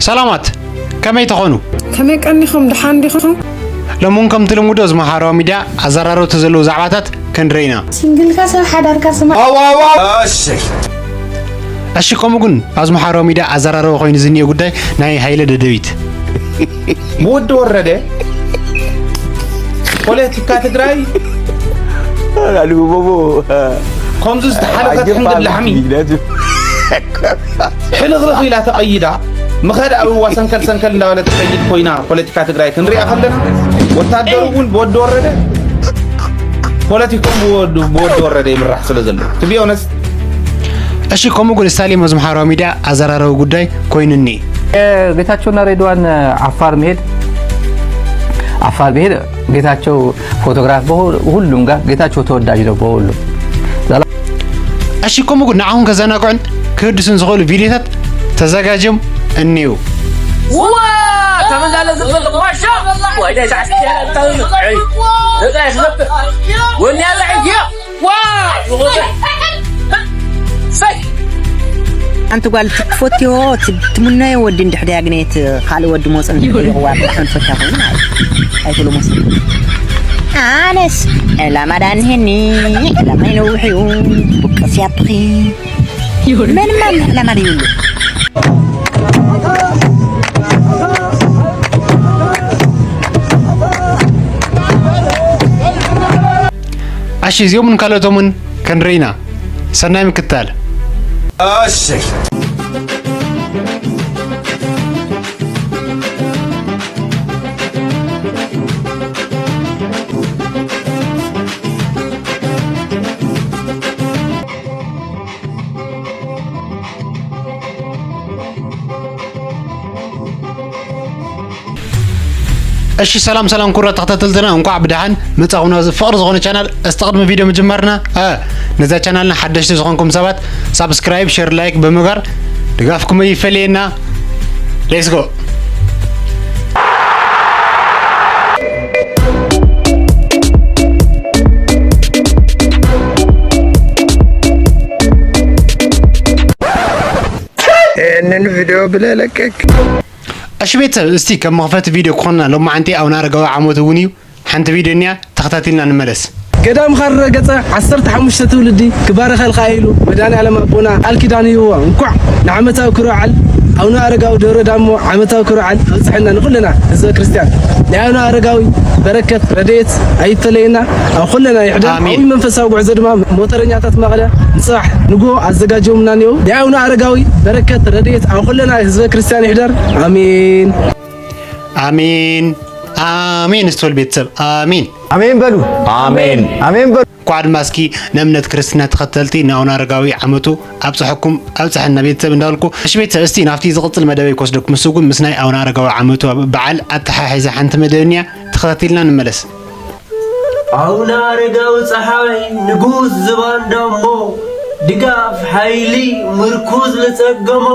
ሰላማት፣ ከመይ ትኾኑ? ከመይ ቀኒኹም? ደሓን ዲኹም? ሎሚ እውን ከምቲ ልሙድ ኣብዚ ማሕበራዊ ሚድያ ኣዘራረብቲ ዘለዉ ዛዕባታት ክንርኢ ኢና። ሲንግልካ ሰብ ሓዳርካ ስማዕ። እሺ። እሺ፣ ከምኡ ግን ኣብዚ ማሕበራዊ ሚድያ ኣዘራረቢ ኮይኑ ዝኒኦ ጉዳይ ናይ ሃይለ ደደቢት። ብወዲ ወረደ ፖለቲካ ትግራይ ኣሉ ቦቦ። ከምዚ ዝተሓለኸት ሕንግል ላሕሚ ሕልኽልኽ ኢላ ተቐይዳ ምኸድ ኣብ እዋ ሰንከል ሰንከል እንዳበለት ትኸይድ ኮይና ፖለቲካ ትግራይ ክንሪኣ ከለና፣ ወታደሩ እውን ብወዲ ወረደ፣ ፖለቲካኡ ብወዲ፣ ብወዲ ወረደ ይምራሕ ስለ ዘሎ፣ to be honest። እሺ፣ ከምኡ ግን ስታሊን ኣብዚ ማሕበራዊ ሚድያ ኣዘራረቢ ጉዳይ ኮይኑ እኒኤ። ጌታቸውና ሬድዋን ዓፋር መሄድ፣ ዓፋር መሄድ፣ ጌታቸው ፎቶግራፍ በሁ-፣ ሁሉም ጋር ጌታቸው ተወዳጅ ነው በሁሉም። እሺ፣ ከምኡ ግን ንዓኹም ከዘናግዑን ክህድሱን ዝኽእሉ ቪድዮታት ተዘጋጅዮም እኒው። ዋ! ከምዛ ለዝብል ማሻ! ወደ ታች ያለ ታውን። አይ። እዛ ይስለብ። ወን ያለ ዕያ! ዋ! ሰይ! ሓንቲ ጓል ትፈትዮ፣ ት-፣ ትምነዮ ወዲ እንድሕር ኣግነየት፣ ካልእ ወዲ መወፅን ይቕዋ፣ ብጣዕሚ ትፈትያ ኮይኑ ማለት እዩ። ኣይትብሎ መወፅን። ኣነስ ዕላማ ዳንሄኒ፣ ዕላማ ይነውሕ እዩ፣ ብቅስ ያብኺ። ምንም ዕላማ ዘይብሉ። እሺ፣ እዚኦምን ካልኦቶምን ክንርኢ ኢና። ሰናይ ምክትታል። እሺ። እሺ፣ ሰላም ሰላም ክቡራት ተኸታተልትና፣ እንኳዕ ብደሓን መጻኹምና እዚ ፍቕሪ ዝኾነ ቻናል። እስቲ ቅድሚ ቪድዮ ምጅማርና፣ እ፣ ነዛ ቻናልና ሓደሽቲ ዝኾንኩም ሰባት ሳብስክራይብ፣ ሼር፣ ላይክ ብምግባር ድጋፍኩም ይፈለየና። Let's go። ይህንን ቪድዮ ብለህ ለቀቅ። እሺ ቤተሰብ፣ እስቲ ከም መኽፈቲ ቪድዮ ክኾንና ሎማዓንቲ ኣቡነ ኣረጋዊ ዓመቱ እውን እዩ። ሓንቲ ቪድዮ እኒኣ፣ ተኸታቲልና ንመለስ። ገዳምኻ ዝረገጸ ዓሰርተ ሓሙሽተ ትውልዲ ክባረኸልካ ኢሉ መድኃኔዓለም ኣቦና ቃል ኪዳን ይህብዎ። እንኳዕ ንዓመታዊ ክብረ በዓል ኣቡነ ኣረጋዊ ደብረ ዳሞ ዓመታዊ ክብረ በዓል ኣብጽሐና ንኹልና ህዝበ ክርስቲያን። ናይ ኣቡነ ኣረጋዊ በረከት ረድኤት ኣይፈለየና፣ ኣብ ኩልና ይሕደር። ኣሜን። ዓብዪ መንፈሳዊ ጉዕዞ ድማ ሞተረኛታት መቐለ ንጽባሕ ንግሆ ኣዘጋጅዮምና እኒኦ። ናይ ኣቡነ ኣረጋዊ በረከት ረድኤት ኣብ ኩልና ህዝበ ክርስቲያን ይሕደር። ኣሜን። ኣሜን፣ ኣሜን። እስትወል ቤተሰብ፣ ኣሜን። ኣሜን በሉ። ኣሜን። ኣሜን በሉ። እንኳዕ ድማ እስኪ ንእምነት ክርስትና ተኸተልቲ ንኣቡነ ኣረጋዊ ዓመቱ ኣብፅሐኩም፣ ኣብፅሐና ቤተሰብ እንዳበልኩ፣ እሺ ቤተሰብ፣ እስቲ ናብቲ ዝቕፅል መደበይ ክወስደኩም። እሱ ግን ምስ ናይ ኣቡነ ኣረጋዊ ዓመቱ በዓል ኣተሓሒዛ ሓንቲ መደብ እኒኣ፣ ተኸታቲልና ንመለስ። ኣቡነ ኣረጋዊ ፀሓይ ንጉስ ዝባን ዳሞ፣ ድጋፍ ሓይሊ ምርኩዝ ንፀገሞ፣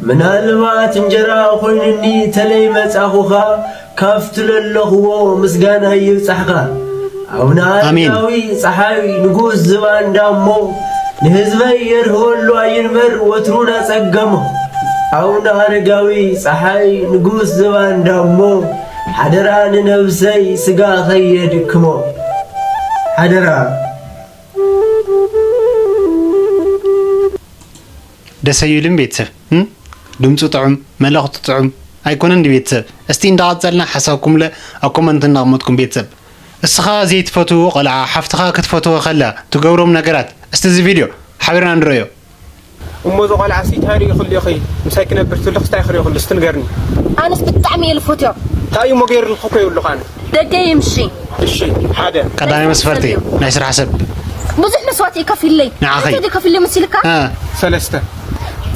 ምናልባት እንጀራ ኮይኑኒ ተለይ መጻኹኻ፣ ካብቲ ለለኽዎ ምስጋና ይብጻሕኻ። ኣቡነ ኣሜን። ኣረጋዊ ጸሓይ ንጉስ ዝባን ዳሞ፣ ንህዝበይ የርህወሉ ኣይንበር ወትሩ ናጸገሞ። ኣቡነ ኣረጋዊ ጸሓይ ንጉስ ዝባን ዳሞ፣ ሓደራ ንነብሰይ ስጋ ኸየድክሞ። ሓደራ። ደስ ኣይብልን ቤተሰብ? እም? ድምፁ ጥዑም፣ መልእኽቱ ጥዑም ኣይኮነን ድዩ ቤተሰብ? እስቲ እንዳቐጸልና ሓሳብኩምለ ኣብ ኮመንት እናቕመጥኩም ቤተሰብ። እስኻ ዘይትፈትዎ ቆልዓ ሓፍትኻ ክትፈትዎ ከላ ትገብሮም ነገራት፣ እስቲ እዚ ቪድዮ ሓቢርና ንርእዮ። እሞ እዚ ቆልዓ ሲ እንታይ ሪኢኽሉ ኢኺ? ምሳይ ክነብር ትብልኽስ እንታይ ክሪእኽሉ እስቲ ንገርኒ። ኣነስ ብጣዕሚ እየ ልፈትዮ። እንታይ እሞ ገይሩልኪ እኮ ይብሉኻ ኣነ። ደገ ይምሺ። እሺ፣ ሓደ። ቀዳማይ መስፈርቲ ናይ ስራሕ ሰብ። ብዙሕ መስዋእቲ እዩ ከፊለይ። ንዓኸይ። እንታይ ድዩ ከፊለይ መሲልካ? እ። ሰለስተ።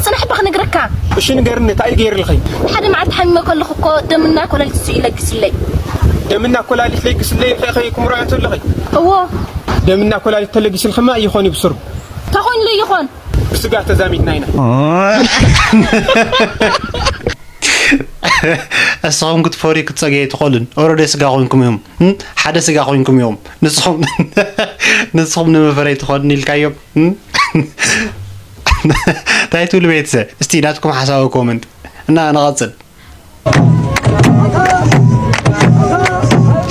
ጽናሕ እባ ክነግረካ። እሺ ንገርኒ፣ እንታይ እዩ ገይሩልኺ? ሓደ መዓልቲ ሓሚመ ከለኹ እኮ ደምና ኮላሊት እሱ እዩ ለጊስለይ። ደምና ኮላሊት ለጊስለይ ኢልኺ ኢኺ ክምርዖ እንተለኺ? እዎ። ደምና ኮላሊት ተለጊስልክማ ይኾን እዩ ብስሩ። እንታይ ኮይኑ ይኾን? ብስጋ ተዛሚድና ኢና። እስኹም ክትፈርዩ ክትጸግዩ ኣይትኽእሉን። ኦሮዴ ስጋ ኮይንኩም እዮም። እም? ሓደ ስጋ ኮይንኩም እዮም። ንስኹም፣ ንስኹም ንመፈረይ ትኾኑ ኢልካዮም። እም? እንታይ ትብሉ ቤተሰብ? እስቲ ናትኩም ሓሳብ ኮመንት። እና ንቐጽል።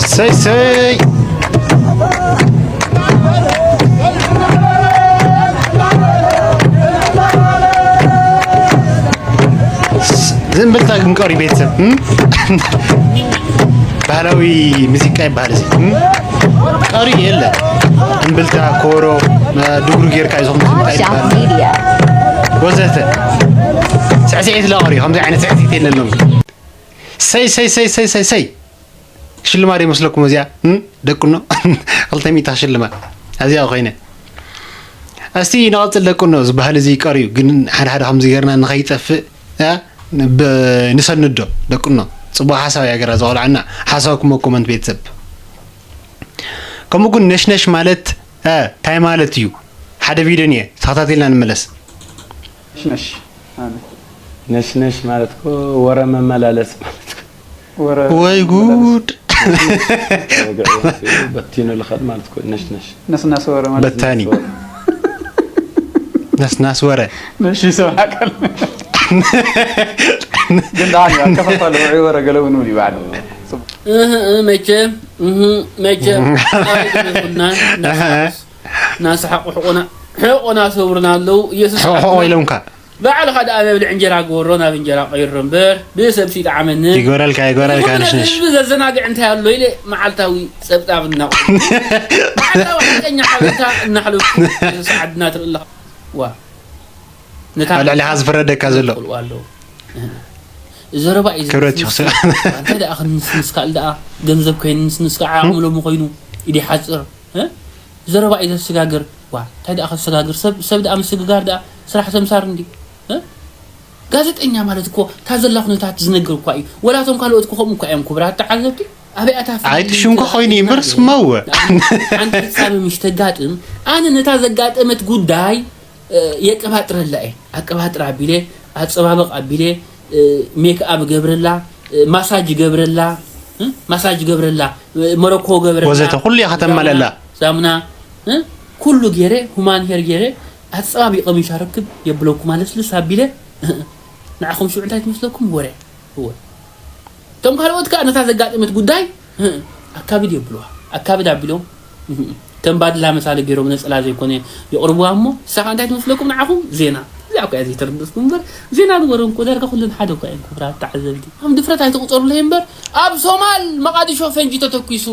ሰይ ሰይ። ዝእምብልታ ግን ቀሪ ቤተሰብ፣ እም? ባህላዊ ሙዚቃ ይበሃል እዚ፣ እም? ቀሪ የለ። እምብልታ፣ ኮሮ፣ ድጉሪ ጌርካ እዩ ዝኹን እንታይ ይበሃል? ወዘተ። ስዕስዒት ላ ቀሪ፣ ከምዚ ዓይነት ስዕስዒት የለን ሎሚ። ሰይ፣ ሰይ፣ ሰይ፣ ሰይ፣ ሰይ፣ ሰይ። ሽልማት ይመስለኩም እዚኣ? እም? ደቅኖ? ክልተ ሚእቲ ሽልማት። እዚኣ ኮይነ። እስቲ ንቐጽል ደቅኖ፣ እዚ ባህሊ እዚ ቀርዩ፣ ግን ሓደ ሓደ ከምዚ ጌርና ንኸይጠፍእ፣ እ? ብ-፣ ንሰንዶ ደቅኖ። ጽቡቕ ሓሳብ እያ ገራ ዘቆልዓና። ሓሳብኩም ኣብ ኮመንት ቤተሰብ። ከምኡ ግን ነሽነሽ ማለት፣ እ፣ እንታይ ማለት እዩ? ሓደ ቪድዮ እኒኤ፣ ተኸታቲልና ንመለስ። ነሽነሽ ማለት ነሽነሽ ማለት እኮ ወረ መመላለሲ ማለት እኮ። ወረ ወይ መመላለሲ። ጉድ! ወግዒ በቲኑ ልኸድ ማለት እኮ ነሽነሽ። ነስናስ ወረ ማለት በታኒ። ነስናስ ወረ። ነሽ ይሰማዕካል። ግን ደሓን እዩ፣ ኣከፋፋሊ ውዑይ ወረ ገለ እውን እውን ይበሃል። ጽቡቕ። እህ፣ እህ፣ መቸም፣ እህ፣ መቸም። ኣይ፣ ይኹና፣ እህ። እናሰሓቑ ሕቖና፣ ሕቖና ሰብሩና ኣለዉ። ኢየሱስ ሕቖ፣ ሕቖ ሓፍትና። ኢሎምካ። ባዕልኻ ደኣ መብልዕ እንጀራ ግበሮ፣ ናብ እንጀራ ቀይሮ እምበር፣ ብሰብሲ ይጥዓመኒ። ይግበረልካ፣ ይግበረልካ፣ ዝኾነ ንሽንሽ። ህዝቢ ዘዘናግዕ እንታይ ኣሎ ኢለ መዓልታዊ ጸብጻብ እናቑ-፣ መዓልታዊ ሓቀኛ ሓበሬታ እናሕለፍኩ፣ ኢየሱስ ዓድና ትርኢ ኣለኻ። ዋ። ነታ ኣብ ልዕሊኻ ዝፍረደካ ዘሎ። ይቕልዋ ኣለዉ። ዘረባ እዩ ክብረት ዘስንስ። ይኽስእ። እንታይ ደኣ ክንስንስ ካል ደኣ፣ ገንዘብ ከይንስንስ ከዓ ዓቕሚ ሎሚ ኮይኑ፣ ኢድ ይሓጽር። እ? ዘረባ እዩ ዘሰጋግር። ዋ፣ እንታይ ደኣ ከሰጋግር? ሰብ፣ ሰብ ደኣ ምስግጋር ደኣ ስራሕ ሰምሳር እንዲ። እ? ጋዜጠኛ ማለት እኮ፣ እታ ዘላ ኩነታት ዝነግር እኳ እዩ። ወላ እቶም ካልኦት እኮ ከምኡ እኳ እዮም ክቡራት ተዓዘብቲ። ኣበይ ኣታ ፍልልይ ኣይትሽምኮ ትረኣ ኮይኑ እዩ እምበር፣ ስማ እወ። ንኣብነት፣ ሓንቲ ፍጻመ ምሽ ተጋጥም፣ ኣነ ነታ ዘጋጠመት ጉዳይ፣ እ፣ የቀባጥረላ እየ። ኣቀባጥር ኣቢለ፣ ኣጸባብቕ ኣቢለ፣ እ፣ ሜክኣፕ ገብረላ፣ እ፣ ማሳጅ ገብረላ፣ እ፣ ማሳጅ ገብረላ፣ እ፣ መረኮ ገብረላ፣ ወዘተ ኩሉ ኢኻ ተማልኣላ። ሳሙና፣ ሳሙና፣ እ፣ ኩሉ ገይረ፣ ሁማን ሄር ገይረ፣ ኣጸባቢቐ ምሽ ኣረክብ የብለኩም፣ ኣለስልስ ኣቢለ፣ ንዓኹም ሽዑ እንታይ ትመስለኩም? ወረ፣ እወ። እቶም ካልኦት ከኣ ነታ ዘጋጠመት ጉዳይ፣ ኣካብድ የብልዋ። ኣካብድ ኣቢሎም፣ ከም ባድላ መሳሊ ገይሮም ነጸላ ዘይኮነ የቕርብዋ እሞ፣ ንሳ ከኣ እንታይ ትመስለኩም ንዓኹም? ዜና። እዚኣ እኮ እያ ዘይተረድእኩም እምበር፣ ዜናን ወረን እኮ ዳርጋ ኩለን ሓደ እኮ እየን ክቡራት ተዓዘብቲ። ከም ድፍረት ኣይትቑጸሩለይ እምበር፣ ኣብ ሶማል መቓዲሾ ፈንጂ ተተኲሱ፣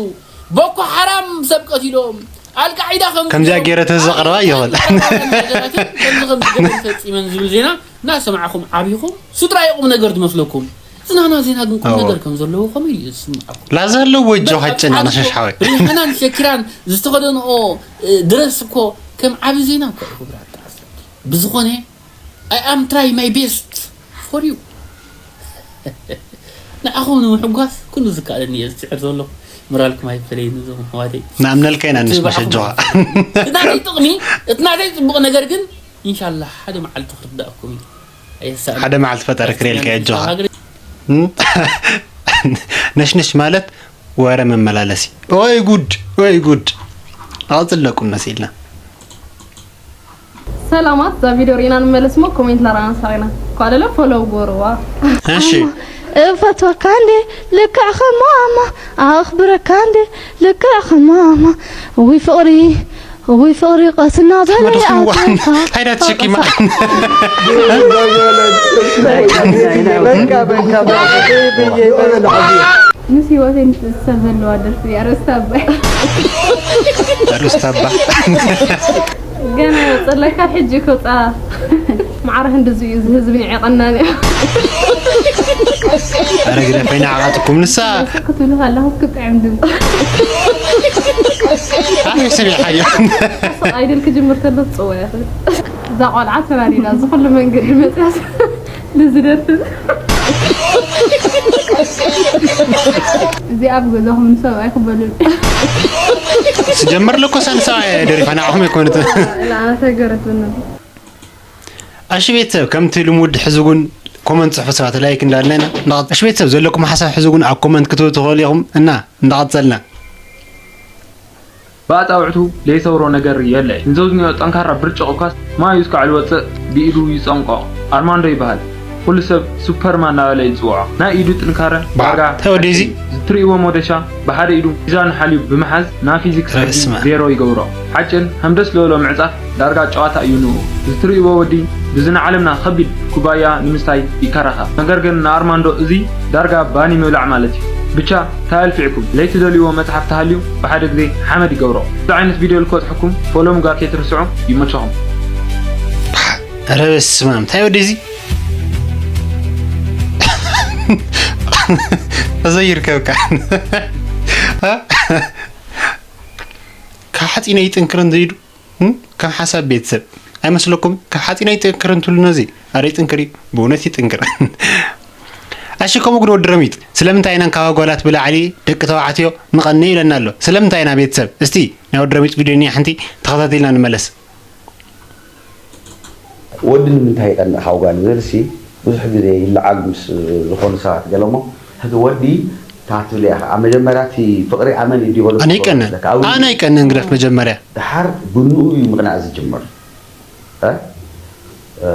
ቦኮ ሓራም ሰብ ቀቲሎም፣ ኣልቃዒዳ ከም ከምዚኣ ገይረ ተዘቕርባ ይኽእል። ከምዚ ከምዚ ገበን ፈጺመን ዝብል ዜና እናሰማዕኹም ዓቢኹም፣ ስድራ የቑም ነገር ዝመስለኩም። ዝናና ዜና ግን ቁም ኣዎ። ነገር ከም ዘለዎ ከመይ እዩ ዝስምዓኩም? ላዛ ኣለዎ እጆ በቃ ሓጨና ኣነ ሸሽ ሓወይ። ሪሃናን ሸኪራን ዝተኸደንኦ፣ እ፣ ድረስ እኮ ከም ዓቢ ዜና እኮ እዩ ክቡራት ተዓዘብቲ። ብዝኾነ፣ I am try my best for you። ንዓኹም ንምሕጓስ ኩሉ ዝከኣለኒ እየ ዝጽዕር ዘለኹ። ሞራልኩም ኣይፈለየኒ እዞም ኣሕዋተይ። ንኣምነልካ ኢና እቲ ንስመሽ ብዓኹም ኣጆኻ። እቲ ናተይ ጥቕሚ፣ እቲ ናተይ ጽቡቕ ነገር ግን፣ ኢንሻላህ ሓደ መዓልቲ ክርዳእኩም እዩ። ኣየሳእን። ሓደ መዓልቲ ፈጣሪ ክርእየልካ እዩ ኣጆኻ። ሃገር እም? ነሽነሽ ማለት ወረ መመላለሲ። ወይ ጉድ፣ ወይ ጉድ። ኣቕጽለኩም መሲልና። ሰላማት፣ እዛ ቪድዮ ርኢና ንመለስ እሞ ኮሜንት ላራና ሳቂና። ኳለለ ፎሎው ጎርዋ። እሺ። እፈትወካ እንዴ ልክዕ ከማማ፣ ኣኽብረካ እንዴ ልክዕ ከማማ። ውይ ፍቕሪ፣ ውይ ፍቕሪ ቀስና በለ ትመለስ ምዋ። ኣትንካ። ታይዳ ትሸኪማ። በቃ፣ በቃ፣ በቃ፣ ብዬ፣ ብዬ፣ በቃ። ምስ ህይወተይ ንትእሰር ዘለዋ ደርፊ እያ። ርእስታ ኣባይ። ርእስታ ኣባ። ገና ይወፅለካ ሕጂ ክውፃ። ማዕረ ህንድዚ እዩ፣ እዚ ህዝቢ ንዒቐናን እዩ። ኣረ ግደፈይና ዓቓጥኩም ንሳ። ክትብሉ ከለኹም ክጥዕም ድምፂ። ኣበይ ሰሚዕካዮ? ስቕ ኣይደል ክጅምር ከሎ ትፅወ ይኽእል። እዛ ቆልዓ ተባሊላ፣ እዚ ኩሉ መንገዲ መፅያስ። ንዝደርፍ እዚ ኣብ ገዛኹም ንሰብኣይ ክበሉ። ስጀመር ለኮ ሳንሳ ደሪፋ ንዓኹም ኣይኮነት። ለኣና ተገረፍና። እሺ ቤተሰብ፣ ከምቲ ልሙድ ሕዚ እውን ኮመንት ጽሕፉ ሰባት ላይክ እንዳለና። እሺ ቤተሰብ፣ ዘለኩም ሓሳብ ሕዚ እውን ኣብ ኮመንት ክትህቡ ትኽእሉ ኢኹም እና እንዳቐጸልና። ብኣጻብዕቱ ዘይሰብሮ ነገር የለ። ንዘውዝንዮ ጠንካራ ብርጭቕ እኳስ ማዩ እስካዕ ዝወጽእ ብኢዱ ይጸንቆ። ኣርማንዶ ይበሃል። ኩሉ ሰብ ሱፐርማን እናበለ እዩ ዝፅውዖ። ናይ ኢዱ ጥንካረ ባዕ፣ ዳርጋ እንታይ ወዲ እዚ? ሓቂ እዩ። ዝትርእይዎ ሞደሻ ብሓደ ኢዱ ሚዛን ሓልዩ ብምሓዝ ናይ ፊዚክስ ሕጊ በስመ። ዜሮ ይገብሮ። ሓጭን ከም ደስ ዝበሎ ምዕፃፍ ዳርጋ ጨዋታ እዩ ንኡ። ዝትርእይዎ ወዲ ብዚ ንዓለምና ከቢድ ኩባያ ንምስታይ ይከራኸር። ነገር ግን ንኣርማንዶ እዚ ዳርጋ ባኒ ምብላዕ ማለት እዩ። ብቻ ታይ ኣልፊዕኩም? ለይቲ ደልይዎ መጽሓፍ ተሃልዩ ብሓደ ግዜ ሓመድ ይገብሮ። እዚ ዓይነት ቪድዮ ልክበጽሐኩም ፎሎ ምግባር ከይትርስዑ። ይመቸኹም። ኧረ በስመ ኣብ፣ እንታይ ወዲ እዚ? ተዘይርከብካ። ካብ ሓፂን ኣይጥንክርን ዘይዱ? እም? ከም ሓሳብ ቤተሰብ ኣይመስለኩም? ካብ ሓፂን ኣይጥንክርን ትብሉ ነዚ? ኣረ ይጥንክር እዩ፣ ብእውነት ይጥንክር። እሺ፣ ከምኡ ግን ወዲ ረሚጥ፣ ስለምንታይ ኢና ካብ ኣጓላት ብላዕሊ ደቂ ተባዕትዮ ንቐንእ ኢለና ኣሎ? ስለምንታይ ኢና ቤተሰብ? እስቲ ናይ ወዲ ረሚጥ ቪድዮ እኒኣ ሓንቲ ተኸታቲልና ንመለስ። ወዲ ንምንታይ ይቐንእ ካብ ጓል ዝብል ሲ ብዙሕ ግዜ ይለዓል ምስ ዝኾኑ ሰባት ገለ እሞ፣ ሕዚ ወዲ እታ ትብል እያ። ኣብ መጀመርያ እቲ ፍቕሪ ኣመን እዩ ዲቨሎፕ ኣነ ይቀንእ፣ ዝገብረካ። ኣብ ኣነ ይቀንእ እንግደፍ መጀመርያ። ደሓር ብንኡ እዩ ምቕናእ ዝጅምር። እ? እ፣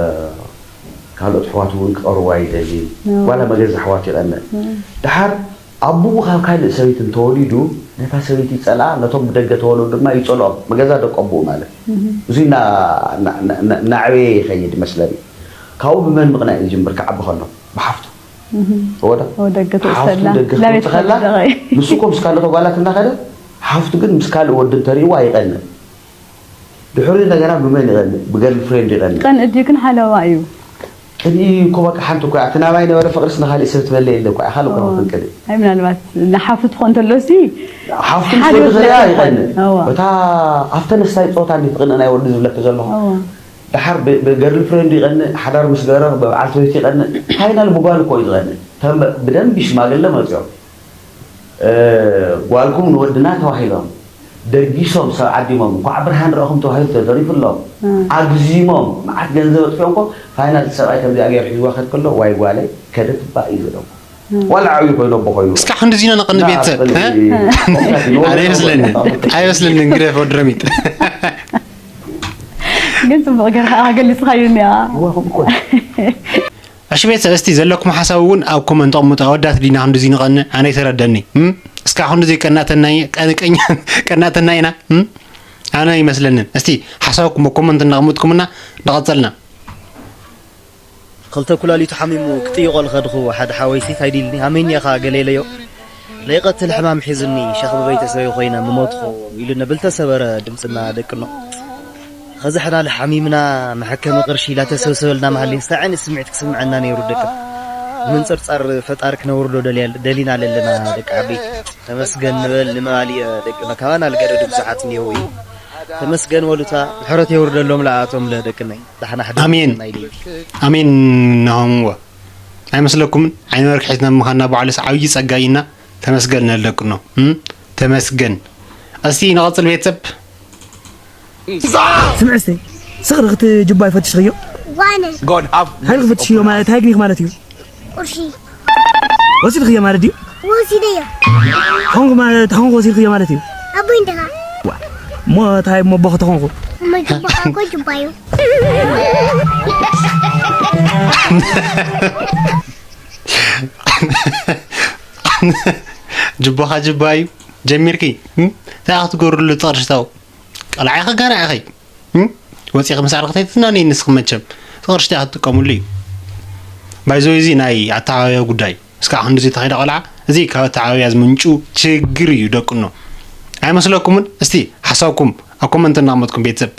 ካልኦት ኣሕዋቱ እውን ክቐርቡ ኣይደልይን። እዎ። ዋላ መገዛ ኣሕዋቱ ይቐንእ። እዎ። ደሓር ኣቦኡ ካብ ካልእ ሰበይቲ እንተወሊዱ፣ ነታ ሰበይቲ ይጸልኣ፣ ነቶም ብደገ ተወለዱ ድማ ይጸልኦም። መገዛ ደቂ ኣቦኡ ማለት። እህ። እዙይ እና-፣ እና-፣ እና-፣ እናዕበየ ይኸይድ ይመስለኒ። ካብኡ ብመን ምቕናእ እዩ ዝጅምር ክዓቢ ከሎ? ብሓፍቱ። እህ። እወ ዶ? እወ፣ ደገ ሓፍቱ ትወስደላ። ደገ ላቤት ክትወጽእ ከላ፣ ትወስደላ። ንሱ እኮ ምስ ካልኦት ጓላት እናኸደ፣ ሓፍቱ ግን ምስ ካልእ ወዲ እንተርእይዋ ኣይቐንእ። ድሕሪኡ እንደገና ብመን ይቐንእ? ብገርል ፍሬንድ ይቐንእ። ቀንእ ድዩ ግን ሓለዋ እዩ? ቅንኢ እኮ በቃ ሓንቲ እኮ እያ። እቲ ናባይ ነበረ ፍቕርስ ንኻሊእ ሰብ ትበልዕ የለ እኮ እያ። ካልእ እኮ እዎ። ክንቅንእ። ኣይ ምናልባት ንሓፉ ትኾን እንተሎ ሲ ሓፍቱ ምስ ሓደ ወዲ ወዲ ከለያ ትኾን። ይቐንእ። እዎ። እታ ኣብተን ስታይ ጾታ እንዴት ትቕንእ ናይ ወዲ ዝብለኪ ዘለኹ። እዎ። ደሓር ብ-፣ ብገርል ፍሬንድ ይቐንእ፣ ሓዳር ምስ ገበረ ብበዓልቲ ቤቱ ይቐንእ። ፋይናል ብጓል እኮ እዩ ዝቐንእ። ተም-፣ ብደንቢ ሽማግለ መፅኦም። እ፣ ጓልኩም ንወድና ተባሂሎም ደጊሶም ሰብ ዓዲሞም፣ እንኳዕ ብርሃን ረእኹም ተባሂሉ ተደሪፉሎም፣ እ። ኣግዚሞም፣ መዓት ገንዘብ ኣጥፊኦም እኮ፣ ፋይናል እቲ ሰብኣይ ከምዚኣ ገይሩ ሒዝዋ ከድ ከሎ፣ ዋይ ጓለይ፣ ከደ ትባእ እዩ ዝብሎም። እ። ዋላ ዓብዩ ኮይኑ ኣቦ ኮይኑ። እስካዕ ክንድዚ ኢና ነቐንእ እና ቤተሰብ፣ ኣፍቀሪ እ? ኮምታት ይኖሩ ኣነ ይመስለኒ፣ ይኖሩ። ኣይመስለኒ እንግዲህ ወዲ ረሚጥ። ግን ጽቡቕ ጌርካ ገሊጽካዮ እኒኣ። እዋ፣ ከምኡ እኮ። እሺ ቤተሰብ፣ እስቲ ዘለኩም ሓሳብ እውን ኣብ ኮመንት ኣቕምጡ። ኣወዳት ዲና ክንድዚ ንቐንእ? ኣነ ይተረደኒ። እም? እስካዕ ክንድዚ ቀናተና፣ ቀን-፣ ቀን-፣ ቀናተና ኢና? እም? ኣነ ይመስለንን። እስቲ ሓሳብኩም ኣብ ኮመንት እናቕምጥኩምና እንዳቐጸልና። ክልተ ኩላሊቱ ሓሚሙ ክጥይቖ ዝኸድኹ ሓደ ሓወይሲ ታይ ዲልኒ ሃመኛ ኢኻ ገለ ኢለዮ። ለይቐትል ሕማም ሒዙኒ ሸኽሚ ቤተሰበይ ኮይነ ምሞትኹ ኢሉ ነብል ተሰበረ ድምፅና ደቅኖ። ኸዚ ሕና ልሓሚምና መሐከሚ ቅርሺ ላተሰብሰበልና መሃሊ እንታይ ዓይነት ስምዒት ክስምዐና ነይሩ ደቂ? ምንፅርፃር ፈጣሪ ክነውርዶ ደልያ-፣ ደሊና ለለና ደቂ ዓበይቲ። ተመስገን ንበል ንመባልየ ደቅኖ ካባና ልገደዱ ብዙሓት እኒሄው እዩ። ተመስገን ወሉታ ምሕረት የውርደሎም ለኣቶም ለደቅነይ። ዳሕና ሕደሩ ኣሜን። ናይ ደይ። ኣሜን። ናሆምዎ ኣይመስለኩምን? ዓይኒ መርክሒትና ምዃንና ባዕሉስ ዓብዪ ጸጋ እዩ እና ተመስገን ነለቅኖ። እም? ተመስገን። እስቲ ንቐጽል ቤተሰብ። ስምዕ እስቲ፣ ስኽሪ ክት ጅባ ይፈትሽኽዮ? ዋነ። God have ሃይል ክፈትሽዮ ማለት ሃይግኒክ ማለት እዩ። ቁርሺ። ወሲድኽዮ ማለት ድዩ? ወሲደዮ። ተኾንኩ ማለት፣ ተኾንኩ ወሲድኽዮ ማለት እዩ። ኣቦይ እንደኻ። ዋ፣ እሞ እንታይ እሞ ኣቦ ከተኾንኩ? እሞ ጅባኻ እኮ ጅባዩ። ጅባኻ ጅባዩ ጀሚርኪ፣ እም? እንታይ ክትገብርሉ ትቕርሽታው? ቀልዓ ኢኺ ገና ኢኺ። እም? ወፂኺ ምስ ዓርክተይ ትዝናነዪ ንስኺ መቸም። እቲ ቅርሺ እቲኣ ክትጥቀሙሉ እዩ። ባይዘወይ እዚ ናይ ኣተዓባብያ ጉዳይ። እስካዕ ክንድዚ ተኸይደ ቆልዓ፣ እዚ ካብ ኣተዓባብያ ዝምንጩ ችግር እዩ ደቅኖ። ኣይመስለኩምን? እስቲ ሓሳብኩም ኣብ ኮመንት እናቕመጥኩም ቤተሰብ።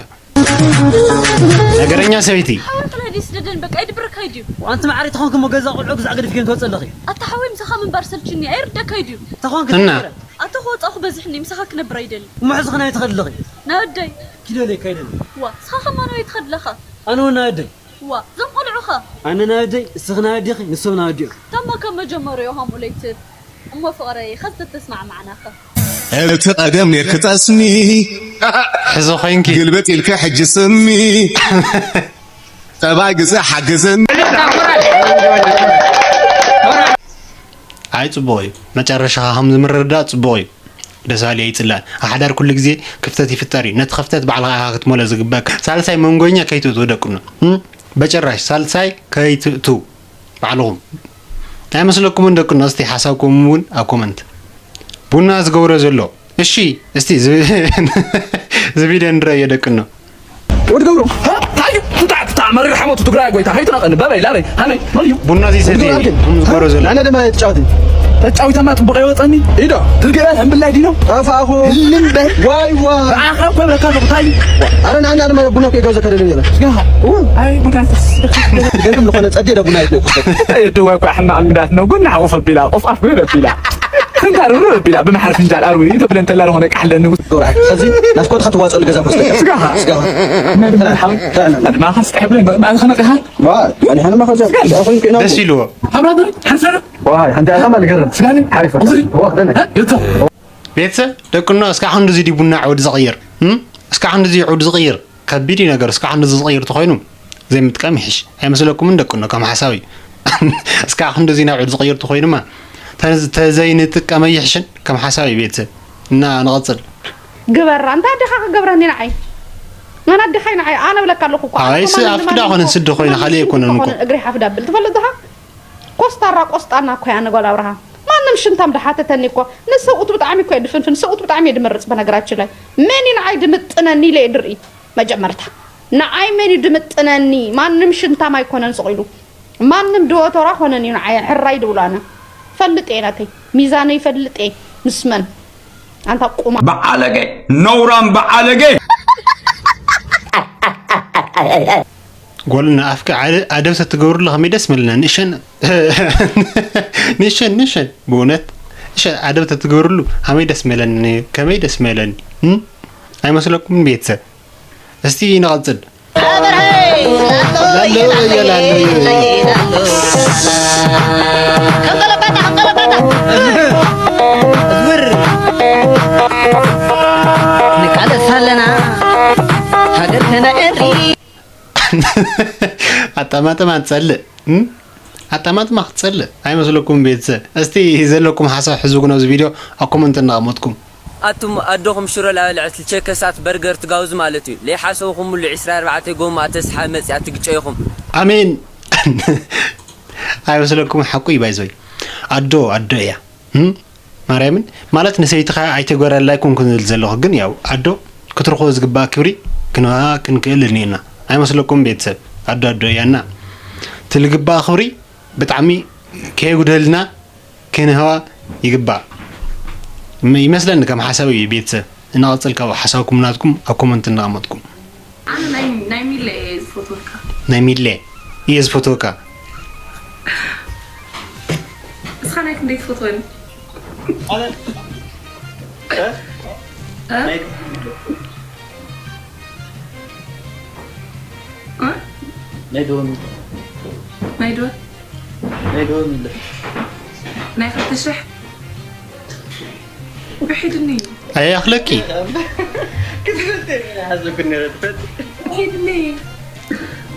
ነገረኛ ሰበይቲ። ሓወይ ጥራይ ድዩ ስደደን በቃ ይድብረካ እዩ ድዩ? ኣንቲ ማዕረይ ተኾንኪ እሞ ገዛ ቆልዑ ግዛዕ ገዲፍኪ ትወፅእ ኣለኺ። ኣታ ሓወይ ምሳኻ ምንባር ሰልችኒ ኣይርደካ እዩ ድዩ? ተኾንኪ እና። ተኾንኪ ኣታ ክወፃኹ በዚሕኒ ምሳኻ ክነብር ኣይደልን። እሞ ሕዚ ኸናይ ትኸድለኺ? ናወደይ። ኪዶ ለይ ካይደል። ዋ፣ ንስኻ ኸማን ኣበይ ትኸድለኻ? ኣነ እውን ናይ ኣደይ። ዋ፣ እዞም ቆልዑ ኸ? ኣነ ናይ ኣደይ፣ እስኺ ናይ ኣዴኺ፣ ንሶም ናይ ኣዲኦም። ታማ ካብ መጀመርያኡ ሃምኡ ለይትብል። እሞ ፍቕረይ፣ ኸዚ ተተስማዕማዕና ኸ? እቲ ቀደም ኔርኪ ጠስሚ፣ ሕዚ ኾይንኪ። ግልብጥ ኢልኪ ሕጂ ስሚ። ጠባይ ግዜ ሓግዝን። ኣይ፣ ጽቡቕ እዩ። መጨረሻኻ ከም ዝምርዳእ ጽቡቕ እዩ። ደስ በሃሊ ኣይጽላእን። ኣብ ሓዳር ኩሉ ግዜ ክፍተት ይፍጠር እዩ። ነቲ ክፍተት ባዕልኻ ኢኻ ክትመልኦ ዝግበኣካ። ሳልሳይ መንጎኛ ከይትእትዉ ደቅኖ። እም? በጭራሽ ሳልሳይ ከይትእትዉ። ባዕልኹም። እንታይ መስለኩምን ደቅኖ? እስቲ ሓሳብኩም እውን ኣብ ኮመንት። ቡና ዝገብሮ ዘሎ። እሺ፣ እስቲ ዝ-፣ እዚ ቪድዮ ንረእዮ ደቅኖ። ወዲ ገብሩ፣ ሃ? ታዩ? ትጣዕ፣ ትጣዕ፣ መሪር ሓሞቱ ትግራይ ጎይታ። ከይትናቐኒ፣ በበይ፣ ላበይ፣ ሃነይ፣ መን እዩ? ቡና ዘይሰትየ ወዲ ገብሩ፣ ኣልኪ? ከም ዝገብሮ ዘሎ። ኣነ ድማ ተጫወቲ። ተጫዊተማ ጥቡቕ ይወፀኒ። ኢዶ። ትርግበ፣ ህምብላይ ዲኖ። ጠፋኹ። ልምበ። ዋይ፣ ዋይ። ብኣኻ እኮ ይብለካ ኣለኹ፣ ታዩ? ኣረ፣ ንዓና ድማ ቡና እኮ ይጋብዘካ ደሊ ነይረ። ስጋ። እወ። ኣይ፣ ቡና ተስ-፣ ገርም ዝኾነ ጸዴ ዶ ቡና ይትኩስ። እድዋ እኮ ሕማቕ እንግዳት ነው። ጎና ሓቑፍ ኣቢላ፣ ቆፍ ኣፍ በል ኣቢላ። ክንታ ርብርብ ኣቢላ፣ ብመሓር ፍንጃል ኣርዊ፣ ተብለን ተላ ዝኾነ ቃሕለ ንጉስ። ገብርኣይ፣ ሕዚ ናፍቆትካ ትዋፀሉ ገዛ ኮስተ። ስጋ። ስጋ። ናይ ብመሓር። ተዕና። ኣድማኻ ስጥሕ ብለን፣ ብመሓር ከነቅኻ። ዋ፣ ኣነ ሓንማ ከዛ። ስጋ። ደስ ኢልዎ። ኣብራዶ፣ ሓንሳዶ። ዋ፣ ሓንቲ ኣኸማ ልገርም። ስጋ። ሓሪፍ። ቁስሪ። ዋ፣ ደነ። እ? ይቶ። ቤተሰብ ደቅኖ እስካዕ ክንድዚ ድዩ ቡና ዑድ ዝቕይር? እም? እስካዕ ክንድዚ ዑድ ዝቕይር? ከቢድ እዩ ነገር። እስካዕ ክንድዚ ዝቕይር ተኾይኑ ዘይምጥቃም ይሕሽ። ኣይመስለኩምን ደቅኖ? ከም ሓሳብ እዩ። እስካዕ ክንድዚ ናብ ዑድ ዝቕይር ተኾይኑማ ተዝ-፣ ተዘይንጥቀመ ይሕሽን ከም ሓሳብ እዩ ቤተሰብ። እና ንቐጽል። ግበራ። እንታይ ኣዴኻ ክገብረኒ ንዓይ? መን ኣዴኻ ንዓይ? ኣነ እብለካ ኣለኹ እኮ። ኣይ፣ ኣነ ስ-፣ ከማን ኣፍክዳ ንማንም ኮነ እኮ፣ ስዲ ኮይነ ማንም ካልእ እኮ ኣይኮነን እኮ። እኮ እግሪ ሓፍዳ ብል። ትፈልጥ ዲኻ? ኮስታራ ቆስጣና እኮ እያ ንጓል ኣብርሃ። ማንም ሽንታም ድሓተተኒ እኮ። ንሰብኡት ብጣዕሚ እኮ እየ ድፍንፍን። ሰብኡት ብጣዕሚ እየ ድመርጽ በነገራችን ላይ። መን እዩ ንዓይ ድምጥነኒ ኢለ እየ ድርኢ መጀመርታ። ንዓይ መን እዩ ድምጥነኒ? ማንም ሽንታም ኣይኮነን ስቕ ኢሉ። ማንም ድወተራ ኮነን እዩ ንዓይ ሕራይ ድብሎ ኣነ። ፈልጥ እየ ናተይ። ሚዛነይ ፈልጥ እየ። ምስ መን? ኣንታ ቁማ። በዓለገ፣ ነውራም በዓለገ። ጓል ንኣፍኪ ዓደ-፣ ኣደብ ተትገብርሉ ከመይ ደስ ምለኒ። ንእሸን፣ ንእሸን፣ ንእሸን፣ ብእውነት ንእሸን ኣደብ ተትገብርሉ ከመይ ደስ ምለኒ፣ ከመይ ደስ ምለኒ። እም? ኣይመስለኩምን ቤተሰብ? እስቲ ንቐጽል። ላሎ፣ ላሎ፣ ላሎ። ከም ገለባታ፣ ከም ገለባታ። እዝውር። ንቃለስ ኣለና፣ ሃገር ከነዕሪ። ኣጠማጥማ ትጸልእ፣ እም? ኣጠማጥማ ክትጸልእ ኣይመስለኩም ቤተሰብ? እስቲ ዘለኩም ሓሳብ ሕዝጉ ኣብዚ ቪድዮ ኣብ ኮመንት እናቐመጥኩም። ኣቱም ኣዶኹም ሽሮ ላበልዐት ቸከሳት በርገር ትጋብዙ ማለት እዩ። ለይሓሰብኹምሉ ዒስራ ኣርባዕተ ጎማ ተስሓ መጽያ ትግጨይኹም። ኣሜን። ኣይመስለኩም ሓቁ እዩ ባይዘይ። ኣዶ ኣዶ እያ። እም? ማርያምን ማለት ንሰይትኻ ኣይተጎረላ ኣይኮንኩን ዝብል ዘለኹ፣ ግን ያው ኣዶ ክትረኽቦ ዝግባእ ክብሪ ክንህባ ክንክእል እኒኤና። ኣይመስለኩም ቤተሰብ? ኣዶ ኣዶ እያና። እቲ ልግባእ ክብሪ ብጣዕሚ ከየጉደልና ክንህባ ይግባእ። ም-፣ ይመስለኒ ከም ሓሳብ እዩ ቤተሰብ። እናቐጸል ካብ ሓሳብኩም ናትኩም ኣብ ኮመንት እናቐመጥኩም። ኣነ ናይ፣ ናይ ሚለ እየ ዝፈትወካ። ናይ ሚለ እየ ዝፈትወካ። እስኻ ናይ ክንደይ ትፈትወኒ? ኣነ፣ እ? እ? እ? ናይ፣ እ? ናይ ዶኒ። ናይ ዶ? ናይ ዶ ሚለ። ናይ ክልተ ሽሕ? ውሒድኒ። ኣየኣኽለኪ? ክትፈልጥ እየ ሓሰብኩ ነይረ፣ ትፈልጥ። ውሒድኒ።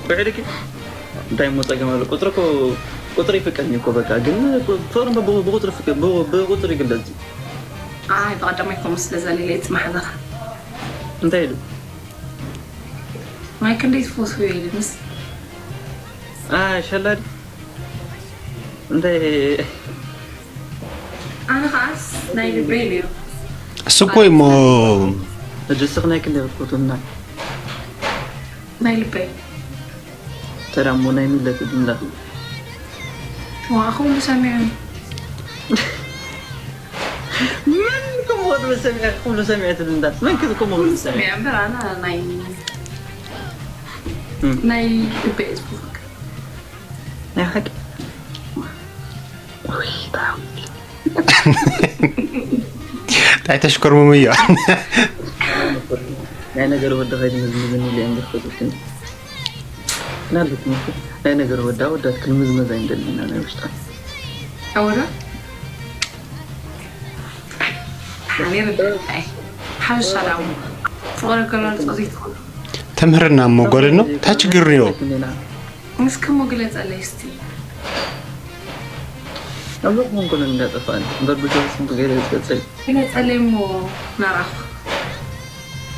ውሒድኪ? እንታይ እሞ ጸገም ኣሎ? ቁጽሪ እኮ፣ ቁጽሪ ይፍቀድኒ እኮ በቃ። ግን ፍቕሪ ብ-፣ ብ-፣ ብቁጽሪ ፍቅ-፣ ብ-፣ ብቁጽሪ ይግለጽ። ኣይ፣ ብቐዳማይ ከምኡ ስለ ዘሊለ እዩ እቲ መሓዛኻ። እንታይ ኢሉ? ናይ ክንደይ ትፈትዎ ኢሉ ምስ ኣይ፣ ሸላዲ። እንታይ? ኣነ ኸዓስ ናይ ልበይ ነይሩ። እሱ እኮ እዩ እሞ። ሕጂ እስኺ ናይ ክንደይ ክትፈትውና? ናይ ልበይ። ተራ እሞ ናይ ሚለ ትብልና። ዋ፣ ኩሉ ሰሚዑ። መን ከምኡ ትብል ሰሚዐ፣ ኩሉ ሰሚዐ ትብል እንዳ? መን ክዚ ከምኡ ኩሉ ትብል ሰሚዐ? ሰሚዐ እምበር ኣነ ናይ፣ እም። ናይ ልበይ እየ ዝፈትወካ። ናይ ሓቂ? ውይ፣ ብጣዕሚ። እንታይ ተሽኮርምሙ እዮ? ናይ ነገር ወዲ ከይትምዝምዝኒ ኢለ እየ እምበር ፈቲትኒ። ናልኩም እኮ ናይ ነገር ወዳ ወዳት ክንምዝመዝ ኣይንደልን ኢና ናይ ውሽጣ። ኣወዳ? ሓኔር እንታይ? ሓሻ ዳሞ። ፍቕሪ ከሎ ንጾት ይትኾን። ተምህርና እሞ ጓል ነው። እንታይ ችግር ነው? እስኪ እሞ ግለጸለይ እስቲ። ኣብ ሎኩም እንኮነ እንዳጠፋን እምበር ብጆሮስ እንኮ ገይረ ዝገልጸ። ግለጸለይ እሞ ናራኹ።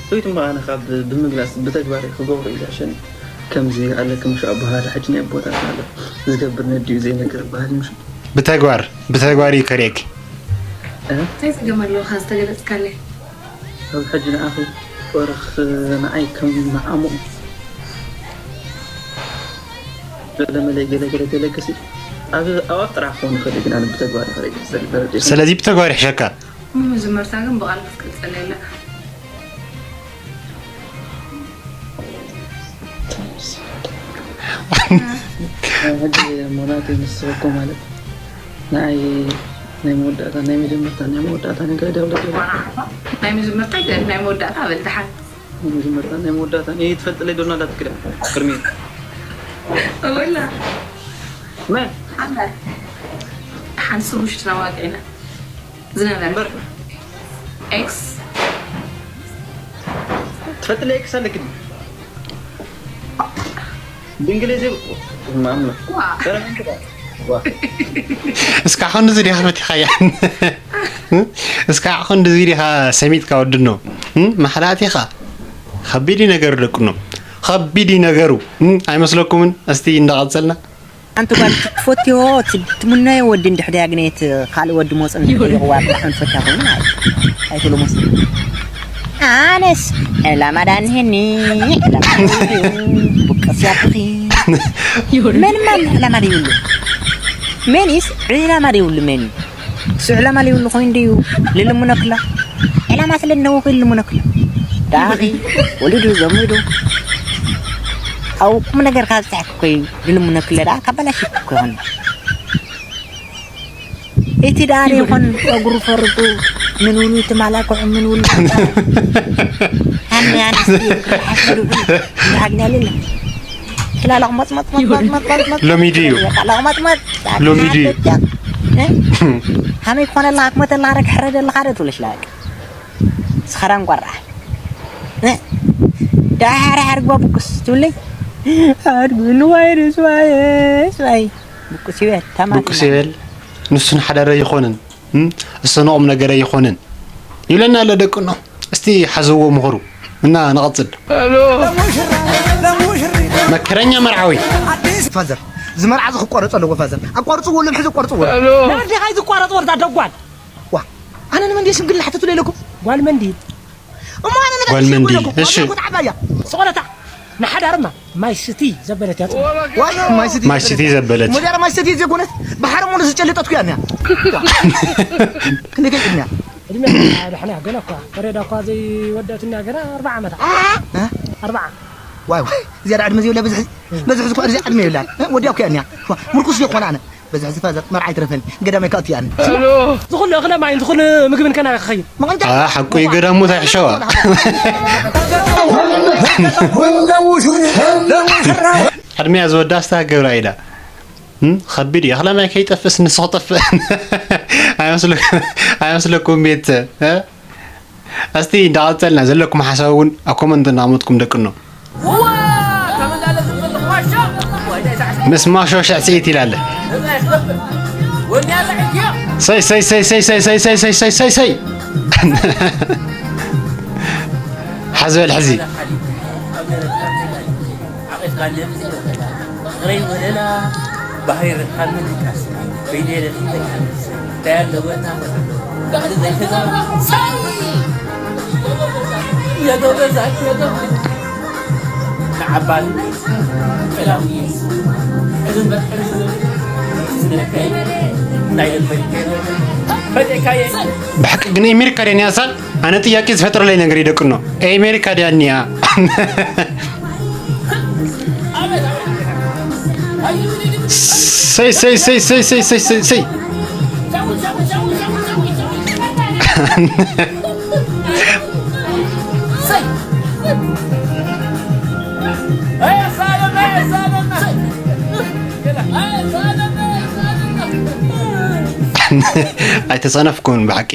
ሰበይቱ እምበኣር ኣነ ካብ ብምግላጽ ብተግባር ክገብሮ እዩ ዝሕሸኒ። ከምዚ ኣለኪ ምሽ ኣበሃህላ ሕጂ ናይ ኣቦታት ኣሎ ዝገብር ነዲኡ ዘይነገር በሃል ምሽ ብተግባር ብተግባር እዩ ከርእየኪ። እንታይ ጸገም ኣለዎ ካብ ዝተገለጽካለይ? ካብ ሕጂ ንኣኺ ወረኽ ንዓይ ከም መዓሙቕ ገለመለ ገለገለ ገለ ገሲ ኣብ ኣዋፍ ጥራሕ ክኸውን ይኽእል ግን ኣነ ብተግባር ይኽእል ስለዚ ብተግባር ይሕሸካ። መጀመርታ ግን ብቓል ክትገልጸለይ ኣለካ። ሕጂ ሞናት የመስበኮ ማለት ንዓይ ናይ መወዳእታ ናይ መጀመርታ ናይ መወዳእታ ነገር ደብለ ናይ መጀመርታ ይበል ናይ መወዳእታ በል ደሓን ናይ መጀመርታ ናይ መወዳእታ እየ ትፈልጥለይ ዶና ዳትክዳ ቅድሚ ወላ መን ኣመ ሓንሱ ውሽጥና ዋቂዕና ዝነበረ እምበር ኤክስ ትፈልጥለይ ኤክስ ኣለክኒ ብእንግሊዝ ማምና ዋ እስካ ክንድዚ ዲኻ ፈቲኻያ? እስካ ክንድዚ ዲኻ ሰሚትካ ወድኖ? ማሕላእቲኻ ከቢድ እዩ ነገሩ ደቅኖ ከቢድ እዩ ነገሩ። ኣይመስለኩምን? እስቲ እንዳቐጸልና ኣንቲ ጓል ትፈትዮ ትምነዮ ወዲ እንድሕር ድያ ግነየት ካልእ ወዲ መፁ እንድሕር ይቕዋር ብጣዕሚ ትፈትያ ኮይኑ ማለት እዩ። ኣይትብሉ መስሉ ኣነስ ዕላማ ዳንሄኒ ዕላማ ብቅስ ያብኺ መን ማን ዕላማ ደይብሉ መኒስ ዕላማ ደይብሉ መን እሱ ዕላማ ደይብሉ ኮይኑ ድዩ ልልምነክሎ ዕላማ ስለ ዝነወ ኮይኑ ልምነክሎ ዳኺ ወሊዱ ዘሚዱ ኣብ ቁም ነገር ካብ ዝፀሐክ ኮይ ልልምነክሎ ደኣ ካበላሽኩ ይኮን እቲ ደኣ ይኾን ጸጉሩ ፈርጡ ምን ውሉ ትማላ ኮዕ ምን ውሉ ኣነ ኣንስቲ ሓሽዱ ኣግናልለ ክላላ መጽመጽ መጽመጽ መጽመጽ ሎሚ ድዩ ክላላ መጽመጽ ሎሚ ድዩ ሃመይ ኮነላ ኣክመተላ ረክ ሕረደላ ሓደ ትብለሽ ላቅ ስኸራን ቆራ ዳሓረ ሓርግባ ብቁስ ትብለይ ሓርጉ ንዋይ ርስዋይ ስዋይ ብቁስ ይበል ተማቲ ብቁስ ይበል ንሱ ንሓዳረ ይኾንን እሰንኦም ነገረ ይኾንን ይብለና ኣሎ ደቅኖ እስቲ ሓዘዎ ምኽሩ እና ንቐጽል መከረኛ መርዓዊ ፋዘር ዝመርዓ ዝክቋረፅ ኣለዎ ፋዘር ኣቋርፅዎ ሎም ሕዚ ኣቋርፅዎ ናርዲ ካይ ዝቋረፅ ወርዳ ደጓል ዋ ኣነ ንመን ድየ ሽምግልና ሓተቱ ለይለኩም ጓል መንዲ እሞ ኣነ ነገር ጓል መንዲ፣ ሽምግልና እሺ። እኮ ተዓባያ ዝኾነታ ንሓዳርማ ማይ ስቲ ዘበለት እያ ዋይ ማይ ስቲ ማይ ስቲ ዘበለት ሙዲያር ማይ ስቲ ዘይኮነት ብሓረ ሙሉ ዝጨለጠትኩ እያ እኒያ ክንደይ ከይጥኛ ዕድሜ ዳሕና ገና እኳ ፈሬዳ እኳ ዘይወደእትኛ ገና ኣርባዓ ዓመታ ኣርባዓ ዋይ ዋይ ዝያዳ ዕድመ ዘይብላ በዝሒ በዝሒ ዝኾነ እዚ ዕድመ የብላን ወዲያ እኮ እያ እኒያ ምርኩስ ዘይኮነ ኣነ በዝሒ ዝፋዘር መርዓ ይትረፈኒ ገዳም ኣይካእቱ እያ ኣነ ዝኹሉ እኽለ ማይን ዝኹሉ ምግብን ከና ክኸይድ መቐንጫ ሓቁ ይገዳሙ ታይሕሸዋ ዕድሜያ ዝወዳ ስታ ገብራ ኢላ ከቢድ እዩ ኣኽላ ማይ ከይጠፍእስ ንሱ ክጠፍእ ኣይመስለኩም ቤተሰብ እስቲ እንዳቐፀልና ዘለኩም ሓሳብ እውን ኣብ ኮመንት እናመጥኩም ደቅኖ ምስ ማሾ ሽዕ ስኢት ኢላለ ሰይ ሰይ ሰይ ሰይ ሰይ ሰይ ሰይ ሰይ ሰይ ሰይ ሰይ ሰይ ሓዝበል ሕዚ ዓቂፍካኒ ፍቕረይ ወለላ ባህሪ ርካብ ምድቃስ በይደለ ፍቅረኛ እንታይ ኣለወና ወለሎ ጋሪ ዘይተዛሩ ሳይ የጎበዛት የጎበዛት ንዓባል ቀላዊ ዝንበር ዝነከይ ናይ ልበይ ፈደካየ ብሓቂ ግን ኣሜሪካ ደንያሳ ኣነ ጥያቄ ዝፈጥረለይ ነገር ይደቅኖ ኣሜሪካ ድያ እኒኣ ሰይ ሰይ ሰይ ሰይ ሰይ ሰይ ሰይ ሰይ ሰይ ኣይተጸነፍኩን ብሓቂ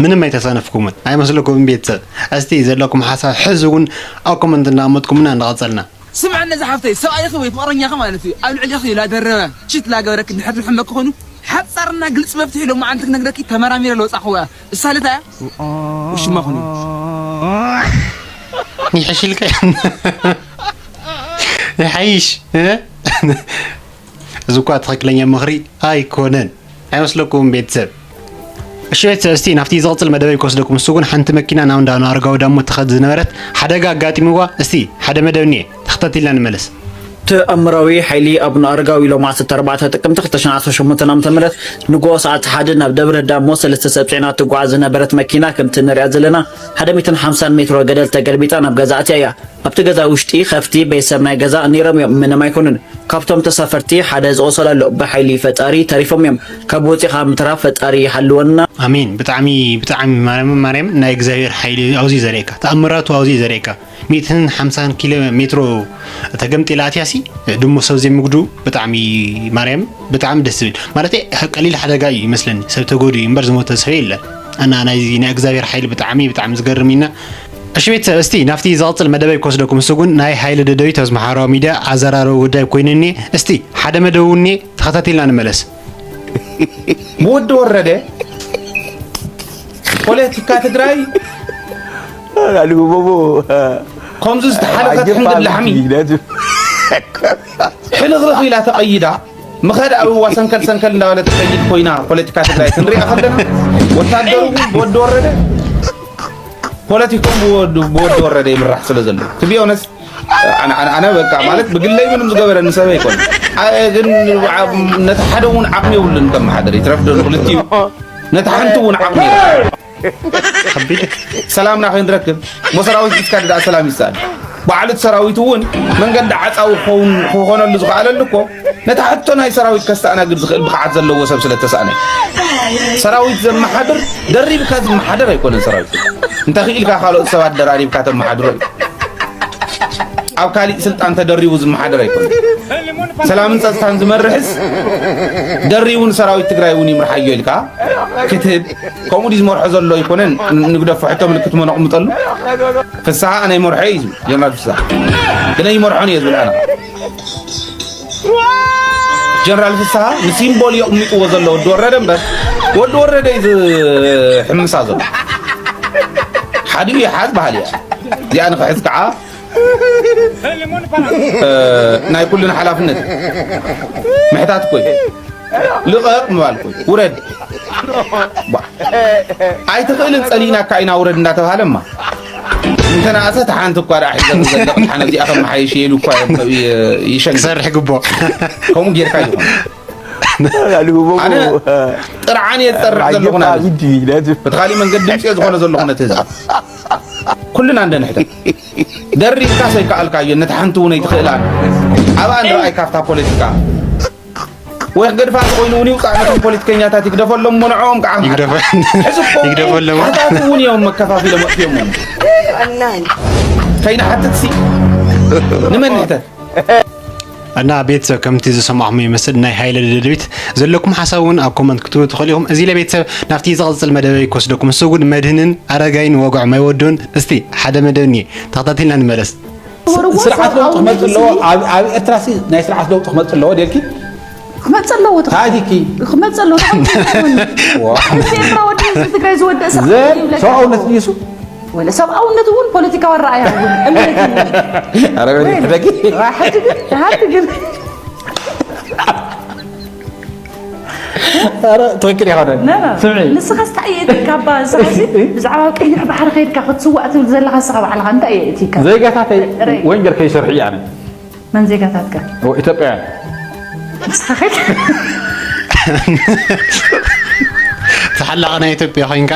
ምንም ኣይተሳነፍኩምን ኣይመስለኩምን ቤተሰብ እስቲ ዘለኩም ሓሳብ ሕዚ እውን ኣብ ኮመንት እናመጥኩምና እንዳቐጸልና ስምዐኒ ዝሓፍተይ ሰብኣይኺ ወይ ፍቕረኛኺ ማለት እዩ ኣብ ልዕሊኺ ላደረበ ቺት ላገበረኪ ድሕር ዝሕመኪ ኮይኑ ሓፃርና ግልፂ መፍትሒ ሎማዓንቲ ክነግረኪ ተመራሚረ ለወፃኽዋ እሳ ልታ እያ ውሽማ ኹኒ ይሕሽልካ ይሓይሽ፣ እ? እዚ እኳ ትኽክለኛ ምኽሪ ኣይኮነን። ኣይመስለኩም ቤተሰብ? እሺ ቤተሰብ፣ እስቲ ናብቲ ዝቕጽል መደበይ ክወስደኩም። እሱ ግን ሓንቲ መኪና ናብ እንዳ ኣረጋዊ ዳሞ ትኸድ ዝነበረት ሓደጋ ኣጋጢምዋ። እስቲ ሓደ መደብ እኒኤ፣ ተኸታቲልና ንመለስ። ተኣምራዊ ሓይሊ ኣቡነ ኣረጋዊ ሎም ዓሰርተ ኣርባዕተ ጥቅምቲ ክልተ ሽሕን ዓሰርተ ሸሞንተን ዓመተ ምህረት ንግሆ ሰዓት ሓደ ናብ ደብረ ዳሞ ሰለስተ ሰብ ጽዒና ትጓዓዝ ዝነበረት መኪና ከምቲ ንሪኣ ዘለና ሓደ ሚእትን ሓምሳን ሜትሮ ገደል ተገልቢጣ ናብ ገዛ ኣትያ እያ። ኣብቲ ገዛ ውሽጢ ከፍቲ ቤተሰብ ናይ ገዛ ነይሮም እዮም፣ ምንም ኣይኮኑን። ካብቶም ተሳፈርቲ ሓደ ዝቆሰለ ኣሎ፣ ብሓይሊ ፈጣሪ ተሪፎም እዮም። ካብ ወፂኻ ምትራፍ ፈጣሪ ይሓልወና። ኣሜን። ብጣዕሚ ብጣዕሚ ማርያም ማርያም ናይ እግዚኣብሔር ሓይሊ ኣብዚ ዘርእየካ፣ ተኣምራቱ ኣብዚ ዘርእየካ። ሚእትን ሓምሳን ኪሎ ሜትሮ ተገምጢላ ኣትያሲ ድሞ ሰብ ዘይምግዱ። ብጣዕሚ ማርያም ብጣዕሚ ደስ ዝብል ማለት ቀሊል ሓደጋ እዩ ይመስለኒ። ሰብ ተጎዱ እዩ እምበር ዝሞተ ሰብ የለን። እና ናይ ናይ እግዚኣብሔር ሓይሊ ብጣዕሚ ብጣዕሚ ዝገርም ኢና። እሺ ቤተሰብ፣ እስቲ ናብቲ ዝቕጽል መደበይ ክወስደኩም። እሱ ግን ናይ ሃይለ ደደቢት ኣብ ማሕበራዊ ሚድያ ኣዘራረቡ ጉዳይ ኮይኑ እኒ እስቲ ሓደ መደቡ እኒ ተኸታቲልና ንመለስ። ብወዲ ወረደ ፖለቲካ ትግራይ ኣልጉቦቦ ከምዚ ዝተሓለኸት ሕንግድ ላሕሚ ሕልኽልኽ ኢላ ተቐይዳ ምኸድ ኣብዋ ሰንከል ሰንከል እንዳበለት ትኸይድ ኮይና ፖለቲካ ትግራይ ክንሪኣ ከለና ወታደሩ እውን ብወዲ ወረደ ፖለቲኮም ብወዲ ወረደ ይምራሕ ስለ ዘሎ ትቢዮነስ ኣነ በቃ ማለት ብግለይ ምንም ዝገበረኒ ሰብ ኣይኮን ግን ነቲ ሓደ እውን ዓቕሚ የብሉን ከመሓደር ይትረፍ ዶ ንክልቲኡ ነቲ ሓንቲ እውን ዓቕሚ ሰላምና ከይንረክብ ሞ ሰራዊት ሒዝካ ድኣ ሰላም ይሰኣል በዓልቲ ሰራዊት እውን መንገዲ ዓፃዊ ክኸውን ክኾነሉ ዝኸኣለሉ እኮ ነቲ ሕቶ ናይ ሰራዊት ከስተኣናግድ ዝኽእል ብቕዓት ዘለዎ ሰብ ስለ ተሳእነ ሰራዊት ዘመሓድር ደሪብካ ዝመሓደር ኣይኮነን ሰራዊት እንተኽኢልካ ካልኦት ሰባት ደራሪብካ ተመሓድሮ እዩ ኣብ ካሊእ ስልጣን ተደሪቡ ዝመሓደር ኣይኮነን ሰላምን ፀፅታን ዝመርሕስ ደሪቡ ንሰራዊት ትግራይ እውን ይምርሓዮ ኢልካ ክትህብ ከምኡ ድዩ ዝመርሖ ዘሎ ኣይኮነን ንግደፎ ሕቶ ምልክት መነቕምጠሉ ፍስሃ ኣነ ይመርሖ እዩ ዝብል ጀነራል ፍስሃ ግን ኣይመርሖን እየ ዝብል ኣነ ጀነራል ፍስሃ ንሲምቦል የቕሚጥዎ ዘሎ ወዲ ወረደ እምበር ወዲ ወረደ እዩ ዝሕምሳ ዘሎ ሓዲኡ ይሓዝ ባህል እያ እዚኣ ንክሕዝ ከዓ ናይ ኩልና ሓላፍነት ምሕታት እኮ እዩ ልቐቕ ምባል እኮ እዩ ውረድ ኣይትኽእልን ፀሊእናካ ኢና ውረድ እንዳተባሃለማ እንተነኣሰ ተሓንቲ እኳ ደኣ ሒዘ ዘለኹ ሓነ እዚኣ ከመሓይሽ ኢሉ እኳ ይሸንግ ክሰርሕ ግቦ ከምኡ ጌርካ ይኹን ኣነ ጥርዓን እየ ዝፀርሕ ዘለኹ ናበዚ በቲ ካሊእ መንገዲ ድምፂ እየ ዝኾነ ዘለኹ ነቲ ህዝቢ ኩልና እንደ ንሕተት ደሪብካ ሰይከኣልካዮ ነቲ ሓንቲ እውን ኣይትኽእላን ኣብኣ ንረኣይ ካብታ ፖለቲካ ወይ ክገድፋ እንተኮይኑ እውን ይውፃእ ነቶም ፖለቲከኛታት ይግደፈሎም እሞ ንዕኦም ከዓ ይግደፈሎም ሓታት እውን እዮም መከፋፊሎም ኣጥፍዮም ከይንሓትት ሲ ንመን ንሕተት እና ቤተሰብ ከምቲ ዝሰማዕኹም ይመስል ናይ ሃይለ ደደቢት ዘለኩም ሓሳብ እውን ኣብ ኮመንት ክትብሉ ትኽእሉ ኢኹም። እዚ ለቤተሰብ ናብቲ ዝቕፅል መደበይ ክወስደኩም እሱ እውን መድህንን ኣረጋይን ወግዖም ኣይወዱን። እስቲ ሓደ መደብ እኒኤ ተኸታቲልና ንመለስ። ስርዓት ለውጢ ክመፅእ ኣለዎ። ኣብ ኤርትራ ናይ ስርዓት ለውጢ ክመፅእ ኣለዎ ደልኪ ክመፅእ ኣለዎ። ታዲኪ ክመፅእ ኣለዎ። ኤርትራ ወዲ ህዝቢ ትግራይ ዝወደእ ስርዓት ሰብኣውነት ድዩ እሱ? ወለ ሰብኣውነት እውን ፖለቲካዊ ኣረኣያ እውን እምነት እውን። ኧረ በል ይሕደጊ። ሕጂ ግን ሕጂ ግን ትክክል ይኸደን ስምዒ ንስኻስ እንታይ የእትካ እባ ንስኻሲ ብዛዕባ ቀይሕ ባሕሪ ከይድካ ክትስዋእ ትብል ዘለኻ ንስኻ ባዕልኻ እንታይ የእትካ ዜጋታተይ ወንጀል ከይሰርሑ እያ መን ዜጋታትካ ኢትዮጵያውያን ንስኻ ከይድ ተሓላቒ ናይ ኢትዮጵያ ኮይንካ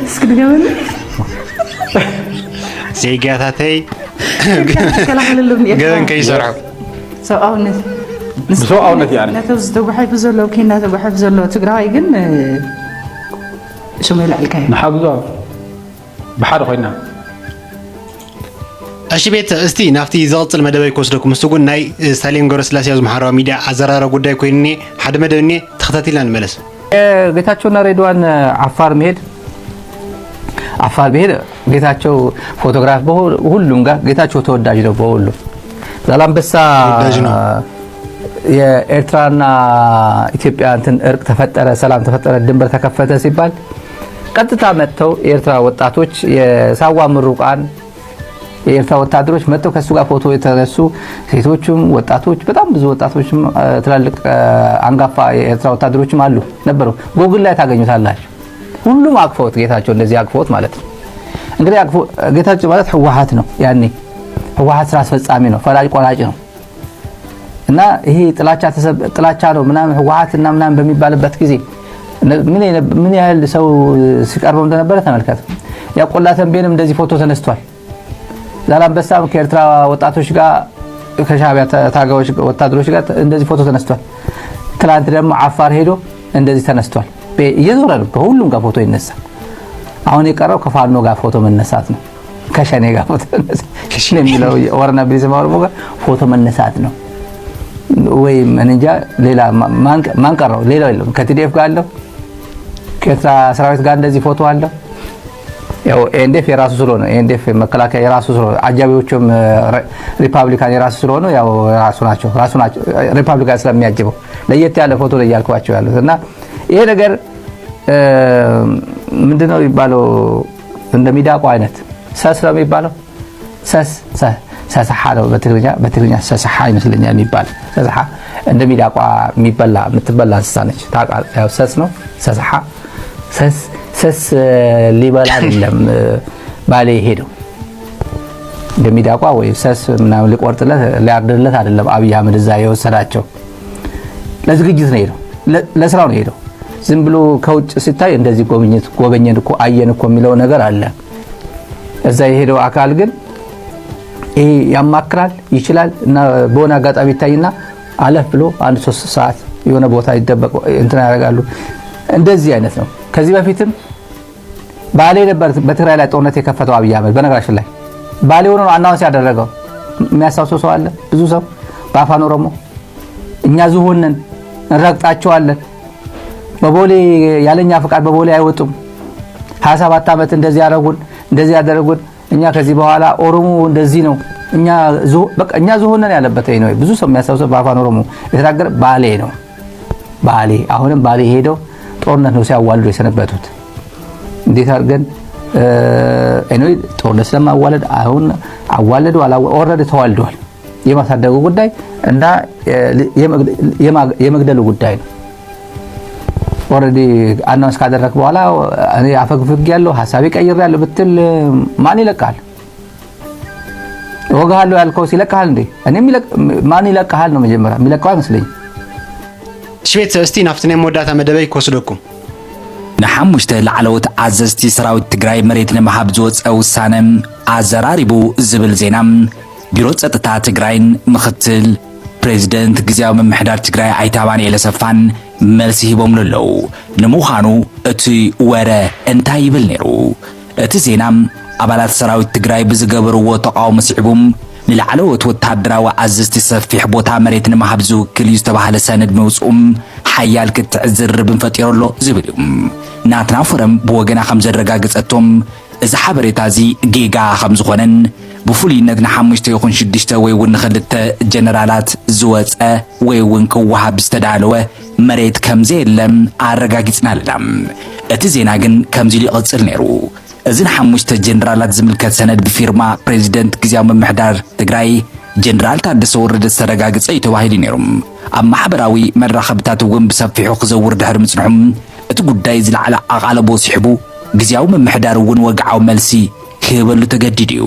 እስኪ ድገመኒ ዜጋታተይ ከላኸለሎም ገበን ከይሰርሑ ሰብኣውነት ብሰብኣውነት እያ ነቶም ዝተጓሒፉ ዘለዉ ከይና ተጓሒፉ ዘሎ ትግራዋይ ግን ሽሙ የልዕልካዮ ንሓግዞ ብሓደ ኮይና እሺ ቤተሰብ እስቲ ናብቲ ዝቕፅል መደበይ ክወስደኩም እሱ ግን ናይ ስታሊን ገብረስላሴ ኣብዚ ማሕበራዊ ሚድያ ኣዘራረብ ጉዳይ ኮይኑ እኒኤ ሓደ መደብ እኒኤ ተኸታቲልና ንመለስ ጌታቸውና ሬድዋን ዓፋር መሄድ ዓፋር ብሄድ ጌታቸው ፎቶግራፍ በሁሉም ጋር ጌታቸው ተወዳጅ ነው በሁሉም ዛላምበሳ የኤርትራና ኢትዮጵያ እንትን እርቅ ተፈጠረ ሰላም ተፈጠረ ድንበር ተከፈተ ሲባል ቀጥታ መጥተው የኤርትራ ወጣቶች፣ የሳዋ ምሩቃን የኤርትራ ወታደሮች መጥተው ከሱ ጋር ፎቶ የተነሱ ሴቶችም ወጣቶች፣ በጣም ብዙ ወጣቶችም፣ እ፣ ትላልቅ፣ እ፣ አንጋፋ የኤርትራ ወታደሮችም አሉ ነበሩ። ጎግል ላይ ታገኙታላችሁ። ሁሉም አቅፈውት፣ ጌታቸው እንደዚህ አቅፈውት ማለት ነው። እንግዲህ አቅፎ-፣ ጌታቸው ማለት ህወሓት ነው። ያኔ ህወሓት ስራ አስፈጻሚ ነው፣ ፈላጭ ቆራጭ ነው። እና ይሄ ጥላቻ ተሰብ-፣ ጥላቻ ነው ምናምን ህወሓት እና ምናምን በሚባልበት ጊዜ ነ-፣ ምን የነ-፣ ምን ያህል ሰው ሲቀርበው እንደነበረ ተመልከት። ያ ቆላ ተንቤንም እንደዚህ ፎቶ ተነስቷል። ዛላንበሳም ከኤርትራ ወጣቶች ጋር፣ ከሻዕቢያ ተ-፣ ታጋዮች፣ ወታደሮች ጋር ተ-፣ እንደዚህ ፎቶ ተነስቷል። ትላንት ደግሞ አፋር ሄዶ እንደዚህ ተነስቷል። በ-፣ እየዞረ ነው፣ ከሁሉም ጋር ፎቶ ይነሳል። አሁን የቀረው ከፋኖ ጋር ፎቶ መነሳት ነው፣ ከሸኔ ጋር ፎቶ መነሳት። ሸኔ የሚለው የኦሮና ቢሊስ ማውረሞ ጋር ፎቶ መነሳት ነው። ወይም እኔ እንጃ፣ ሌላ ማ-፣ ማን ቀ-፣ ማን ቀረው? ሌላው የለም። ከቲዲኤፍ ጋር አለው፣ ከኤርትራ ሰራዊት ጋር እንደዚህ ፎቶ አለው። ያው ኤንዴፍ የራሱ ስለሆነ፣ ኤንዴፍ መከላከያ የራሱ ስለሆነ፣ አጃቢዎቹም፣ እ፣ ሪ-፣ ሪፐብሊካን የራሱ ስለሆነ፣ ያው ራሱ ናቸው፣ ራሱ ናቸው፣ ሪፐብሊካን ስለሚያጅበው ለየት ያለ ፎቶ ነው እያልኳቸው ያሉት። እና ይሄ ነገር፣ እ፣ ምንድነው የሚባለው? እንደ ሚዳቋ አይነት ሰስ ነው የሚባለው። ሰስ፣ ሰ-፣ ሰሰሓ ነው በትግርኛ፣ በትግርኛ ሰሰሓ ይመስለኛል የሚባል። ሰሰሓ እንደ ሚዳቋ የሚበላ፣ የምትበላ እንስሳ ነች። ታውቃለህ? ያው ሰስ ነው፣ ሰሰሓ። ሰስ፣ ሰስ፣ እ፣ ሊበላ አይደለም፣ እ፣ ባሌ ሄደው እንደ ሚዳቋ ወይ ሰስ ምናምን ሊቆርጥለት፣ ሊያርድለት አይደለም አብይ አህመድ እዛ የወሰዳቸው። ለዝግጅት ነው ሄደው፣ ለ-፣ ለስራው ነው ሄደው። ዝም ብሎ ከውጭ ሲታይ እንደዚህ ጎብኝት-፣ ጎበኘን እኮ፣ አየን እኮ የሚለው ነገር አለ። እዛ የሄደው አካል ግን ይሄ ያማክራል፣ ይችላል እና በሆነ አጋጣሚ ይታይና አለፍ ብሎ አንድ ሶስት ሰዓት የሆነ ቦታ ይደበቅ፣ እንትን ያደርጋሉ። እንደዚህ አይነት ነው። ከዚህ በፊትም ባሌ ነበር በትግራይ ላይ ጦርነት የከፈተው አብይ አህመድ። በነገራችን ላይ ባሌ ሆኖ ነው አናውንስ ያደረገው። የሚያስታውሰው ሰው አለ? ብዙ ሰው በአፋን ኦሮሞ «እኛ ዝሆን ነን፣ እንረግጣቸዋለን፣ በቦሌ፣ ያለኛ ፍቃድ በቦሌ አይወጡም፣ ሃያ ሰባት ዓመት እንደዚህ ያደረጉን፣ እንደዚህ ያደረጉን፣ እኛ ከዚህ በኋላ ኦሮሞ እንደዚህ ነው፣ እኛ ዝሆ-፣ በቃ እኛ ዝሆን ነን» ያለበት ነው። ብዙ ሰው የሚያስታውሰው በአፋን ኦሮሞ የተናገረ ባሌ ነው። ባሌ፣ አሁንም ባሌ ሄደው ጦርነት ነው ሲያዋልዱ የሰነበቱት። እንዴት አድርገን፣ እ፣ ኤኒዌይ፣ ጦርነት ስለማዋለድ አሁን አዋለዱ አላዋ-፣ ኦልሬዲ ተዋልደዋል። የማሳደጉ ጉዳይ እና፣ እ፣ የመግ-፣ የማ-፣ የመግደሉ ጉዳይ ነው። ኦልሬዲ አናውንስ ካደረክ በኋላ «እኔ አፈግፍግ ያለው ሀሳቤ ቀይር ያለው» ብትል ማን ይለቃል? እወግሃለሁ ያልከው ሲለቅሃል እንዴ? እኔ የሚለቅ-፣ ማን ይለቅሃል ነው መጀመሪያ? የሚለቀው አይመስለኝም። እሺ ቤተሰብ፣ እስቲ ናብቲ ናይ መወዳእታ መደበይ ክወስደኩም። ንሓሙሽተ ላዕለዎት ኣዘዝቲ ሰራዊት ትግራይ መሬት ንምሃብ ዝወፀ ውሳነ ኣዘራሪቡ ዝብል ዜና ቢሮ ፀጥታ ትግራይን ምክትል ፕሬዚደንት ግዝያዊ ምምሕዳር ትግራይ ኣይተ ኣማኑኤል ኣሰፋን መልሲ ሂቦምሉ ኣለዉ። ንምዃኑ እቲ ወረ እንታይ ይብል ነይሩ? እቲ ዜና ኣባላት ሰራዊት ትግራይ ብዝገበርዎ ተቃውሞ ስዒቡ ንላዕለዎት ወታደራዊ ኣዘዝቲ ሰፊሕ ቦታ መሬት ንምሃብ ዝውክል እዩ ዝተባህለ ሰነድ ምውፅኡ ሓያል ክትዕ ዝርርብን ፈጢሩ ኣሎ ዝብል እዩ። ናትና ፎረም ብወገና ከም ዘረጋገፀቶም እዚ ሓበሬታ እዚ ጌጋ ከም ዝኾነን ብፍሉይነት ንሓሙሽተ ይኹን ሽዱሽተ ወይ እውን ንኽልተ ጀነራላት ዝወፀ ወይ እውን ክወሃብ ዝተዳለወ መሬት ከም ዘየለ ኣረጋጊፅና ኣለና። እቲ ዜና ግን ከምዚ ኢሉ ይቕፅል ነይሩ። እዚ ንሓሙሽተ ጀነራላት ዝምልከት ሰነድ ብፊርማ ፕሬዚደንት ግዝያዊ ምምሕዳር ትግራይ ጀነራል ታደሰ ወረደ ዝተረጋገፀ እዩ ተባሂሉ ነይሩ። ኣብ ማሕበራዊ መራኸብታት እውን ብሰፊሑ ክዘውር ድሕሪ ምፅንሑ እቲ ጉዳይ ዝለዓለ ኣቓልቦ ስሒቡ ግዝያዊ ምምሕዳር እውን ወግዓዊ መልሲ ክህበሉ ተገዲዱ እዩ።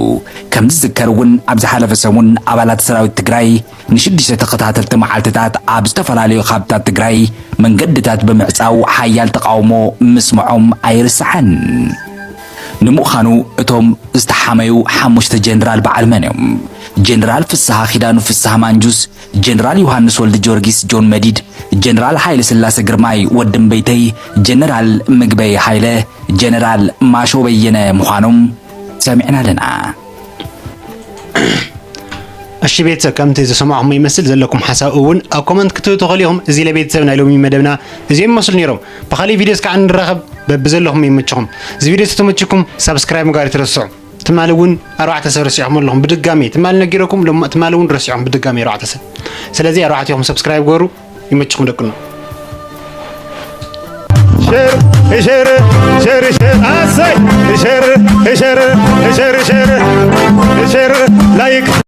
ከም ዝዝከር እውን ኣብ ዝሓለፈ ሰሙን ኣባላት ሰራዊት ትግራይ ንሽዱሽተ ተኸታተልቲ መዓልትታት ኣብ ዝተፈላለዩ ከባብታት ትግራይ መንገድታት ብምዕፃው ሓያል ተቃውሞ ምስምዖም ኣይርሳዕን። ንምዃኑ እቶም ዝተሓመዩ ሓሙሽተ ጀነራል በዓል መን እዮም? ጀነራል ፍስሃ ኪዳኑ ፍስሃ ማንጁስ፣ ጀነራል ዮሃንስ ወልደ ጊዮርጊስ ጆን መዲድ፣ ጀነራል ሃይለ ስላሰ ግርማይ ወዲ እምበይተይ፣ ጀነራል ምግበይ ሃይለ፣ ጀነራል ማሾ በየነ ምዃኖም ሰሚዕና ኣለና። እሺ ቤተሰብ፣ ከምቲ ዝሰማዕኹም ይመስል፣ ዘለኩም ሓሳብ እውን ኣብ ኮመንት ክትህቡ ትኽእሉ ኢኹም። እዚ ለቤተሰብ ናይ ሎሚ መደብና እዚኦም ይመስሉ ነይሮም። ብኻሊእ ቪድዮ እስካዕ ንራኸብ። በብዘለኹም ይመችኹም። እዚ ቪድዮ ተተመችኩም ሳብስክራይብ ምግባር ኣይትረስዑ። ትማሊ እውን ኣርባዕተ ሰብ ረሲዕኹም ኣለኹም። ብድጋሚ ትማሊ ነጊረኩም፣ ሎም-፣ ትማሊ እውን ረሲዕኹም ብድጋሚ ኣርባዕተ ሰብ። ስለዚ ኣርባዕቲኹም ሳብስክራይብ ግበሩ። ይመችኹም ደቅና። ሸር ሸር ሸር ሸር ኣሰይ ሸር ሸር ሸር ሸር ሸር ላይክ